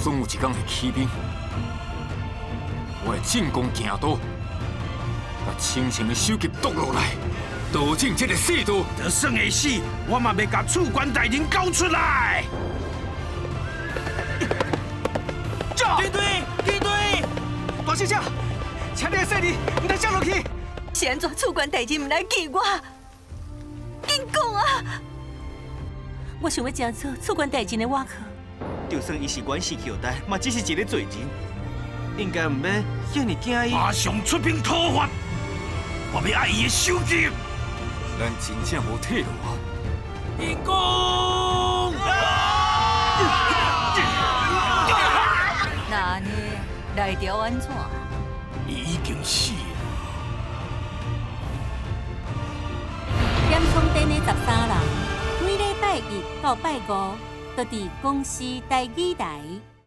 總有一工會起兵，我會進攻京都，共青城的首級奪落來，導正這个世道。就算會死，我嘛欲共刺官大人交出來。军隊，軍隊，大小姐，請你的細膩，毋通摔落去。是按怎刺官大人毋來見我？緊講啊！我想欲成做刺官大人的倚靠。就算伊是阮氏後代，嘛只是一个罪人，應該毋免遐爾驚伊。馬上出兵討伐，我欲愛伊的首級。咱真正無退路啊！進攻！那按呢，來朝按怎？伊已經死了。鹽蔥店的13人，每禮拜一到拜五，都佇公視台語台。